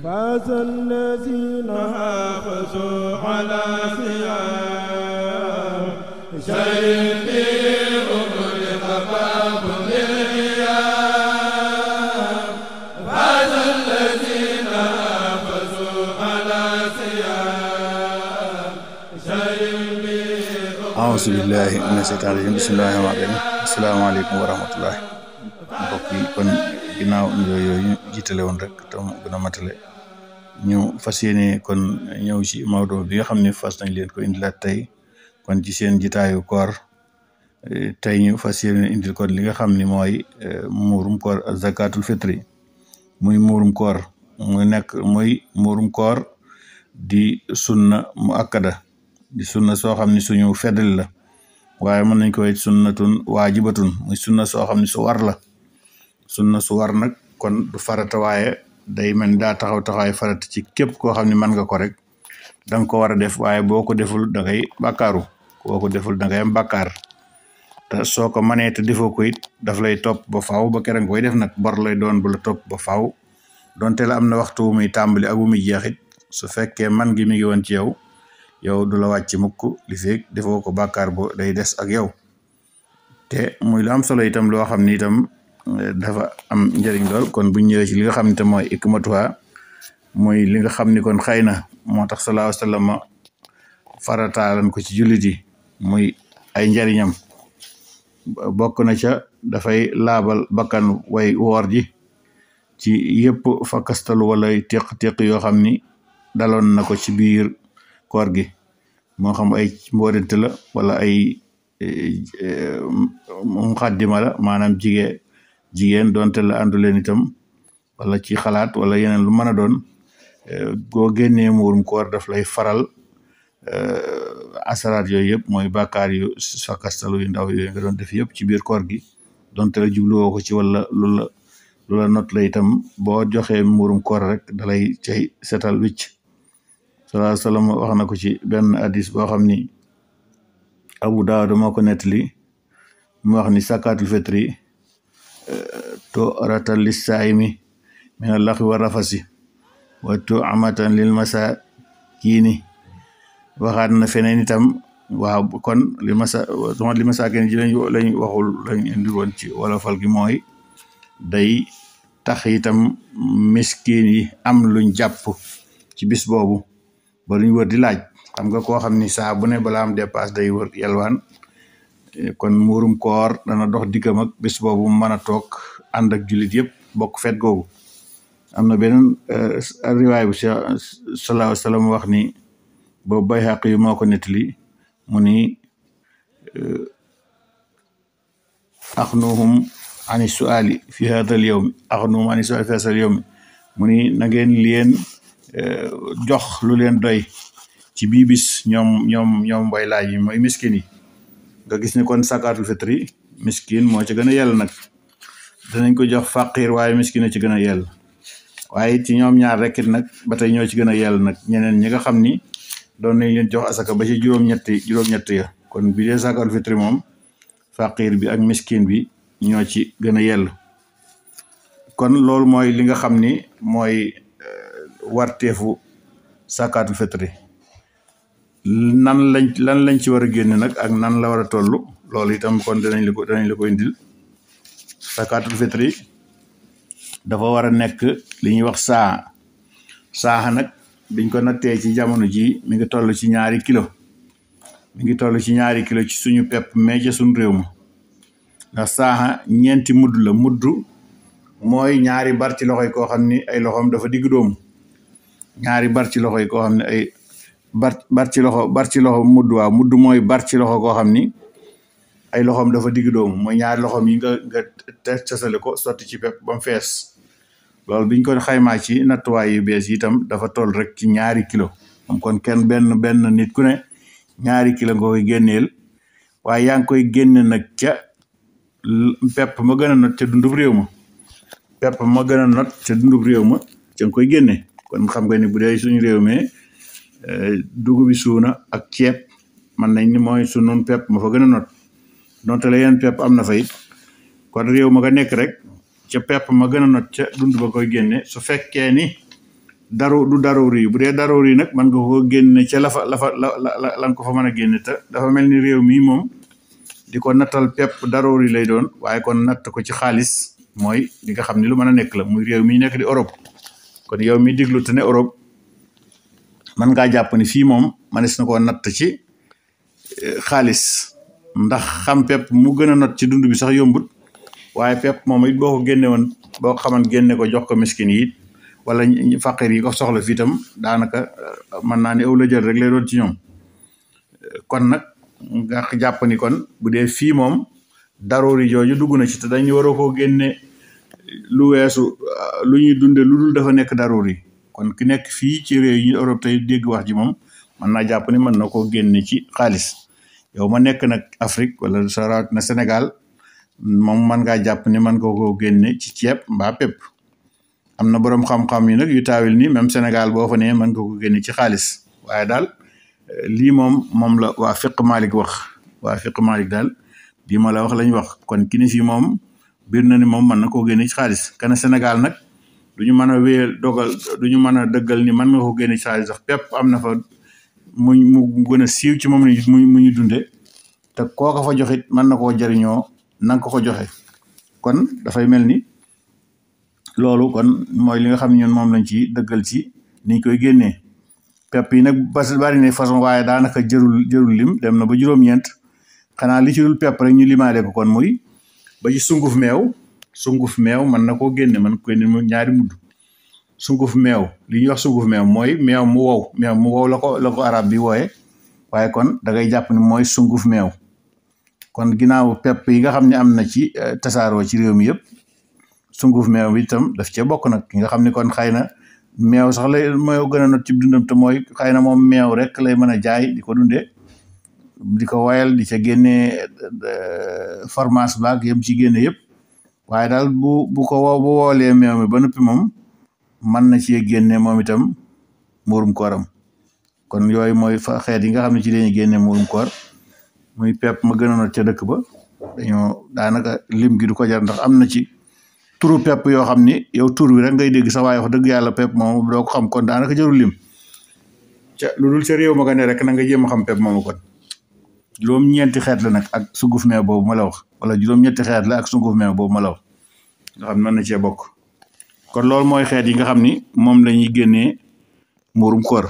فاز الذين حافظوا على ثياب شيء أغلق باب الغياب فاز الذين حافظوا على ثياب شيء أعوذ بالله من الشيطان الرجيم بسم الله الرحمن الرحيم السلام عليكم ورحمة الله mbokk yi kon ginnaaw yooyu jiitale woon rek tam gën a matale ñu fas yéene kon ñëw ci Maodo bi nga xam ne fas nañ leen ko indilaat tey kon ci seen jitaayu koor tey ñu fas yéene indil kon li nga xam ni mooy muurum koor zakatul fitri muy muurum koor muy muurum koor di sunna mu akkada di sunna soo xam ni suñu feddali la waaye mën nañ ko wet sunnatun waajibatun muy sunna soo xam ni su war la sunna su war nag kon du farata waaye day mel daa taxawaay farata ci képp koo xam ne mën nga ko rek danga ko war a def waaye boo ko deful da ngay bàkkaaru boo ko deful da ngay am bàkkaar te soo ko mënee te defoo ko it daf lay topp ba faaw ba kera nga koy def nag bor lay doon bu la topp ba faaw donte la am na waxtu wu muy tàmbali ak wu muy jeexit su fekkee man gi mi ngi woon ci yow du la wàcc mukk li feeg defoo ko bàkkaar bo day des ak yow te muy lu am solo itam loo xam ni itam dafa am njëriñ lool kon bu ñëwee ci li nga xam ne te mooy ikmatuha mooy li nga xam ni kon xëy na moo tax sallallahu alayhi wa sallam farataalan ko ci jullit yi muy ay njëriñam bokk na ca dafay laabal bakkan way woor ji ci yëpp fakastalu wala teq-teq yoo xam ni daloon na ko ci biir koor gi moo xam ay mboodante la wala ay muxaddima la maanaam jigéen donte la àndu leen itam wala ci xalaat wala yeneen lu mën a doon boo génnee muurum koor daf lay faral asaraat yooyu yëpp mooy bàkkaar yu fakastalu yu ndaw yooyu nga doon def yëpp ci biir koor gi donte la jubluwoo ko ci wala lu la not la itam boo joxee muurum koor rek dalay cay setal wicc sallallahu alayhi wa sallam wax na ko ci benn hadis boo xam ni Abu Daawud moo ko nettali mu wax ni zakatul fitri tu'ratan lis-saa'imi min al-laghwi wa rafasi wa tu'amatan lil masaakiini waxaat na feneen itam waaw kon li masaakiin ji lañ indi woon ci wolofal gi mooy day tax itam miskin yi am luñ jàpp ci bis boobu ba luñ wër di laaj xam nga koo xam ni saa bu ne balaa am dépasse day wër yalwaan kon muurum koor dana dox diggam ak bis boobu mu mën a toog ànd ak jullit yëpp bokk fet googu am na beneen riwaay bu sallallahu alayhi wa sallam wax ni boobu Bayhaqi yu moo ko nettali mu ni axnuhum ani suali fi hadal yawmi axnuhum ani suali fi hadal yawmi mu ni na ngeen leen jox lu leen doy ci bii bis ñoom way laaj yi mooy miskin yi nga gis ni kon zakatul fitri miskin moo ci gën a yell nag danañ ko jox faqir waaye miskin a ci gën a yell waaye ci ñoom ñaar rekk nag ba tey ñoo ci gën a yell nag ñeneen ñi nga xam ni doon nañ leen jox asaka ba ci juróom-ñett ya kon bi dee zakatul fitri moom faqir bi ak miskin bi ñoo ci gën a yell kon loolu mooy li nga xam ni mooy warteefu zakatul fitri lan lañ ci war a génne nag ak nan la war a toll loolu itam kon danañ la ko indil zakatul fitri dafa war a nekk li ñuy wax saa nag biñ ko nattee ci jamono ji mi ngi toll ci 2 kilo ci suñu pepp mais ca suñu réew ma ndax saa ñeenti mudd la mudd mooy ñaari bar ci loxoy koo xam ni ay loxoom dafa digg doomu ñaari bar ci loxoy koo xam ne ay bar ci loxo mudd waaw mudd mooy bar ci loxo koo xam ni ay loxoom dafa digg doomu mooy ñaari loxoom yi nga tesale ko sotti ci pepp ba mu fees loolu biñ ko xaymaa ci nattuwaay yu bees yi itam dafa toll rek ci 2 kilo moom kon kenn benn nit ku ne 2 kilo nga koy génneel waaye yaa ngi koy génne nag ca pepp ma gën a not ca dundub réew ma ca nga koy génne kon xam nga ni bu dee suñu réew mi dugubi suuna ak ceeb man nañ ni mooy sunu pepp ma fa gën a not donte la yeneen pepp am na fa it kon réew ma nga nekk rek ca pepp ma gën a not ca dund ba koy génne su fekkee ni du daruri bu dee daruri nag mën nga ko génne ca la nga ko fa mën a génne te dafa mel ni réew mii moom di ko nattal pepp daruri lay doon waaye kon natt ko ci xaalis mooy li nga xam ne lu mën a nekk la muy réew mii nekk di Europe kon yow mi diglu te ne Europe mën ngaa jàpp ni fii moom manes na koo natt ci xaalis ndax xam pepp mu gën a not ci dund bi sax yombut waaye pepp moom it boo ko génne woon boo ko xaman génne ko jox ko miskin yi wala faqir yi ko soxla fii itam daanaka mën naa ne aw la jël rek lay doon ci ñoom kon nag nga jàpp ni kon bu dee fii moom daroori jooju dugg na ci te dañu waroo koo génne lu weesu lu ñuy dunde lu dul dafa nekk daroori kon ki nekk fii ci réew yi Europe tey dégg wax ji moom mën naa jàpp ni mën na koo génne ci xaalis yow ma nekk nag Afrique wala sa rawatina na Sénégal moom mën ngaa jàpp ni mën nga koo génne ci ceeb mbaa pepp am na boroom xam-xam yi nag yu taawil ni même Sénégal boo fa nee mën nga ko génne ci xaalis waaye daal lii moom la waa fiq Malik wax waa fiq Malik daal lii ma la wax lañ wax kon ki ni fii moom biir na ni moom mën na koo génne ci xaalis kana Sénégal nag duñu mën a wéyal dogal duñu mën a dëggal ni mën nga ko génne ci xaalis sax pepp am na fa mu gën a siiw ci moom la mu ñu dunde te koo ko fa joxit mën na koo jariñoo nanga ko joxe kon dafay mel ni loolu kon mooy li nga xam ne ñun moom lañ ci dëggal ci niñ koy génnee pepp yi nag bari na façon waaye daanaka jërul lim dem na ba juróom-ñeent xanaa li ci dul pepp rek ñu limaale ko kon muy ba ci sunguf meew mën na koo génne mën ko génne mu ñaari mudd sunguf meew li ñuy wax sunguf meew mooy meew mu wow la ko arab bi wooye waaye kon da ngay jàpp ni mooy sunguf meew kon ginnaaw pepp yi nga xam ne am na ci tasaaroo ci réew mi yëpp sunguf meew bi itam daf cee bokk nag ki nga xam ne kon xëy na meew sax lay mooy gën a not ci dundam te mooy xëy na moom meew rek lay mën a jaay di ko dundee di ko wayal di ca génnee fromage baag yëm ci génne yëpp waaye daal bu woolee meew mi ba noppi moom mën na ci génne moom itam muurum kooram kon yooyu mooy fa xeet yi nga xam ne ci lañuy génne muurum koor muy pepp ma gën a not ca dëkk ba dañoo daanaka lim gi du ko jar ndax am na ci turu pepp yoo xam ni yow tur bi rek ngay dégg sax waaye wax dëgg yàlla pepp moom doo ko xam kon daanaka jarul lim ca lu dul ca réew ma nga ne rek na nga jéem a xam pepp moomu kon juróom-ñeenti xeet la nag ak sunguf meew boobu ma la wax wala juróom-ñetti xeet la ak sunguf meew boobu ma la wax nga xam mën na cee bokk kon loolu mooy xeet yi nga xam ni moom la ñuy génnee muurum koor